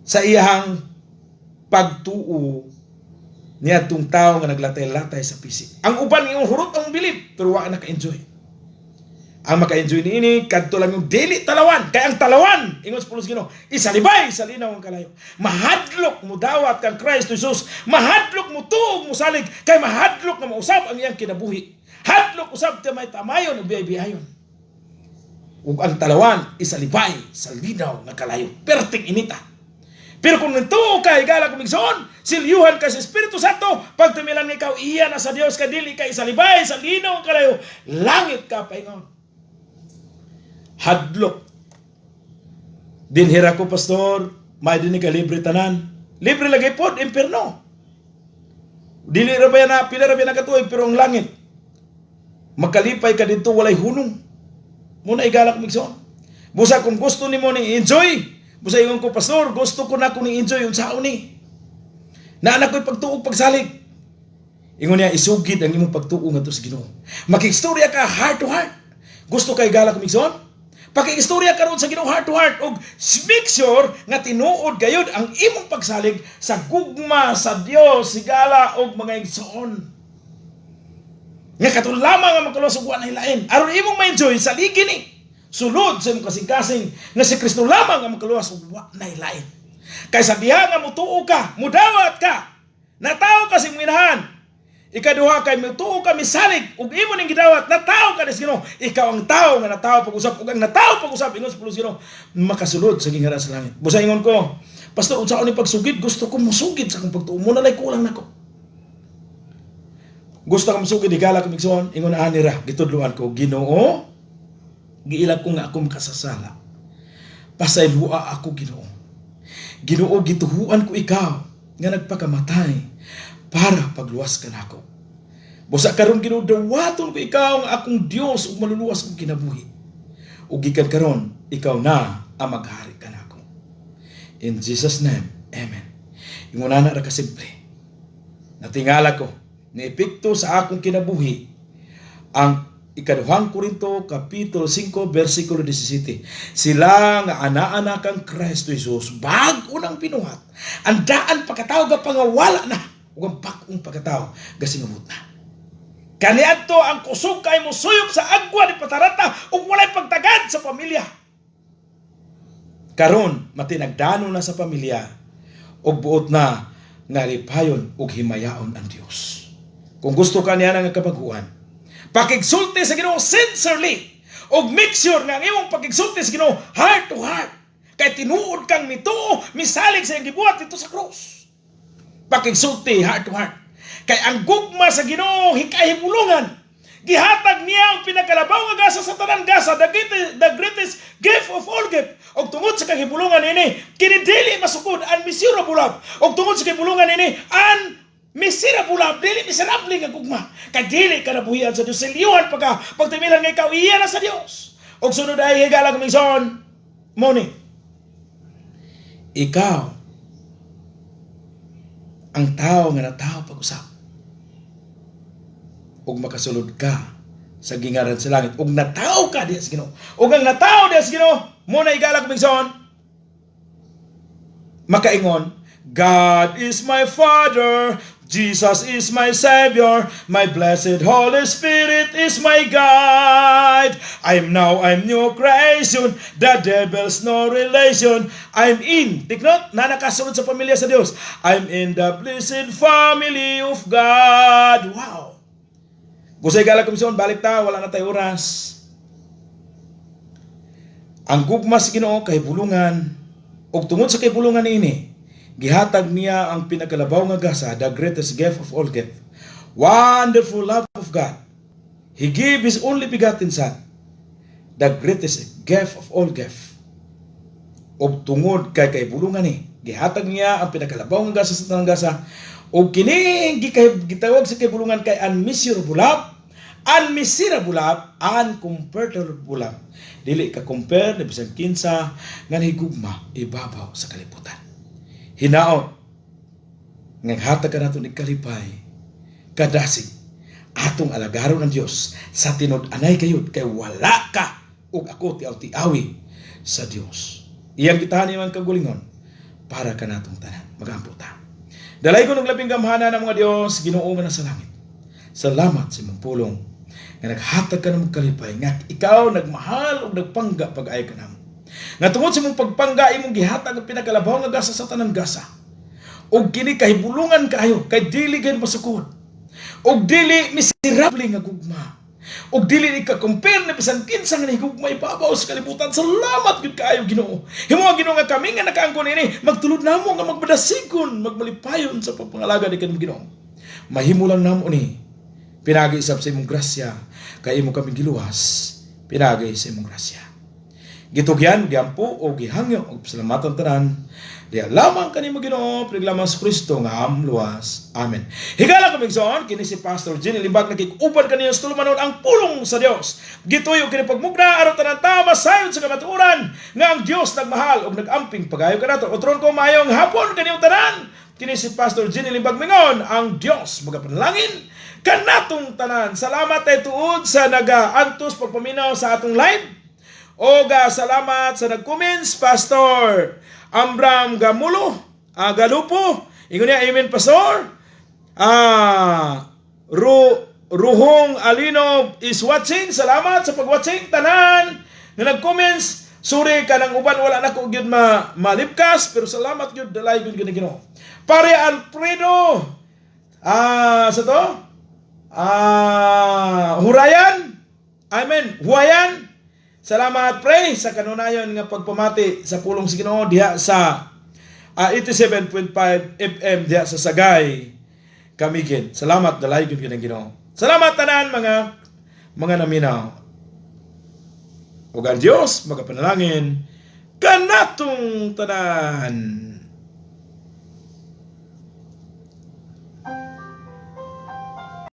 sa iyang pagtuo niya tong tao nga naglatay-latay sa pisik. Ang uban yung hurot ang bilib, pero wa naka-enjoy. Ang maka-enjoy niini kadto lang yung dili talawan. Kay ang talawan, ingon sa pulos Ginoo, isalibay sa linaw ang kalayo. Mahadlok mo dawat kang Christ Jesus, mahadlok mo tuog mo salig, kay mahadlok nga mausab ang iyang kinabuhi. Hadlok usab ti may tamayon ug biyay-biyayon. Ug ang talawan isalibay sa linaw nga kalayo. Perting inita. Pero kung nagtuo ka, higala kumigsoon, silyuhan ka sa Espiritu Santo, pag tumilan ikaw, iya na sa Dios ka, dili ka isalibay sa linaw ang kalayo, langit ka paingon. Hadlok. Dinhira ko, pastor, may din ka libre tanan. Libre lagi pod, imperno. Dili ra ba yan na, pila ra ba yan katuig, pero ang langit, makalipay ka dito, walay hunong. Muna igala kumigsoon. Busa kung gusto nimo ni enjoy, busa ingon ko, pastor, gusto ko na kung ni-enjoy yung sao ni. Naanak ko'y pagtuog pagsalig. Ingon niya, isugid ang imong pagtuo ngadto sa Ginoo. Makigstorya ka heart to heart. Gusto kay gala kumigsoon? Pakiistorya karon sa Ginoo heart to heart og make sure nga tinuod gayud ang imong pagsalig sa gugma sa Dios, higala og mga igsoon. Nga katong lamang nga makaluwas ug wa nay lain. Aron imong ma-enjoy sa ligi ni sulod sa imong kasing-kasing nga si Kristo lamang ang makaluwas ug wa nay lain. Kay sa diha nga mutuo ka, mudawat ka, natawo ka sa imong inahan. Ikaduha kay mutuo ka, misalig ug imo ning gidawat, natawo ka sa Ginoo. Ikaw ang tawo nga natawo pag-usab ug ang natawo pag-usab, ingon sa pulong sa Ginoo, makasulod sa gingharian sa langit. Busa ingon ko, "Pastor, unsaon ni pagsugid? Gusto ko musugid sa akong pagtuo. Mo na lay kulang nako." Gusto ka musugid, higala ko igsoon, ingon ani ra, gitudloan ko, "Ginoo, giila ko nga ako makasasala. Pasayloa ako, Ginoo. Ginoo, gituhuan ko ikaw nga nagpakamatay para pagluwas ka nako. Busa karon, Ginoo, dawaton ko ikaw nga akong Dios ug maluluwas kong kinabuhi. Ug gikan karon, ikaw na ang maghari kanako. In Jesus' name, amen." Ingon ana ra kasimple. Natingala ko, ni epekto sa akong kinabuhi ang Ikaduhang Korinto kapitulo 5 versikulo 17. Sila nga ana-ana kang Kristo Jesus, bag-o nang binuhat. Ang daan pagkatao ga pangawala na ug ang bag-ong pagkatao gasingabot na. Kaniadto ang kusog kay mo suyop sa agwa ni patarata ug walay pagtagad sa pamilya. Karon matinagdano na sa pamilya ug buot na nga lipayon ug himayaon ang Dios. Kung gusto ka niya nga kabaguhan, pakigsulti sa Ginoo sincerely ug make sure nga ang imong pakigsulti sa Ginoo heart to heart. Kay tinuod kang mituo, misalig sa iyang gibuhat dito sa krus. Pakigsulti heart to heart. Kay ang gugma sa Ginoo hikahibulungan. Gihatag niya ang pinakalabaw nga gasa sa tanan gasa, the greatest gift of all gift. Og tungod sa kahibulungan ini, kini dili masukod, unmeasurable love. Og tungod sa kahibulungan ini, unmeasurable love, dili miserable nga gugma. Kay dili ka nabuhian sa Dios, silyuhan pa ka pagtimilan nga ikaw iya na sa Dios. Og sunod ay, higala kumingson, mao ni. Ikaw ang tao nga natawo pag-usab ug makasulod ka sa gingaran sa langit ug natawo ka diha sa Ginoo. Ug ang natawo diha sa Ginoo mo na, higala kumingson, makaingon, "God is my Father, Jesus is my Savior, my blessed Holy Spirit is my guide. I'm now, I'm new creation, the devil's no relation. I'm in," take note, na nakasulod sa pamilya sa Dios. "I'm in the blessed family of God." Wow! Busay gala komisyon, balik ta, wala na tayo oras. Ang gugma sa Ginoo kahibulungan, ug tungod sa kahibulungan niini, gihatag niya ang pinakalabaw nga gasa, the greatest gift of all gift. Wonderful love of God. He gave His only begotten Son, the greatest gift of all gift. Ug tungod kay kahibulungan ni, gihatag niya ang pinakalabaw nga gasa sa tanang gasa, ug kini gitawag sa kahibulungan kay unmeasurable love, unmeasurable love, uncomparable love. Dili ka compare na bisan kinsa nga nahigugma ibabaw sa kalibutan. Hinaot nga hatag ka nato ni kalipay, kadasig atong alagaron ang Dios sa tinud-anay kayod kay wala ka ug ako tiaw-tiawi sa Dios. Iyang gitahan imong kagulingon para kanatong tanan. Magampo ta. Dalaygon og labing gamhanan ng mga Dios, Ginoo nga nasa langit. Salamat sa imong pulong nga naghatag ka ng kalipay nga ikaw nagmahal ug nagpangga pag-ay ka namo. Nga tungod sa imong pagpangga, imong gihatag ang pinakalabaw nga gasa sa tanang gasa. Ug kini kahibulungan kaayo kay dili gayud masukod. Ug dili miserable nga gugma. Ug dili ni ka compare na bisan kinsa nga nahigugma ibabaw sa kalibutan. Salamat gyud kaayo, Ginoo. Himo, Ginoo, nga kami nga nakaangkon ini magtulod namo nga magmadasigon, magmalipayon sa pagpangalaga ni kanimo, Ginoo. Mahimo lang namo ni pinagi sab sa imong grasya kay imo kami giluwas pinagi sa imong grasya. Gitugyan, giampo o gihangyo og pasalamatan tanan diya lamang kanimo, Ginoo, lamang sa Kristo nga among luwas. Amen. Higala kumigsoon, kini si Pastor Jenny Limbag nakig-uban kaniyo sa tulumanon ang pulong sa Dios. Gituyo kini pagmugna aron tanan ta masayod sa kamatuoran nga ang Dios nagmahal ug nagamping pagayo kanato. Utron ko, maayong hapon kaniyong tanan. Kini si Pastor Jenny Limbag mingon, ang Dios magapanalangin kanatong tanan. Salamat ay tuod sa nagaantos pagpaminaw sa atong live. Oga salamat sa nag-comments, Pastor Ambram Gamulo, Galupo. Ingon niya, "Amen, Pastor." Ru Ruhong Alino is watching. Salamat sa pag-watching tanan nga nag-comments. Sorry kanang uban wala na ko gyud ma malipkas, pero salamat gyud, dalay gyud gyud Ginoo. Pare Alfredo sa to? Hurayan. Amen. Huwayan. Salamat, pre, sa kanunayon nga pagpamati sa pulong sa Ginoo diha sa 87.5 FM diha sa Sagay, Camiguin. Salamat, dalay gyud gyud Ginoo. Salamat tanan mga naminaw. Ug ang Dios magapanalangin kanatong tanan.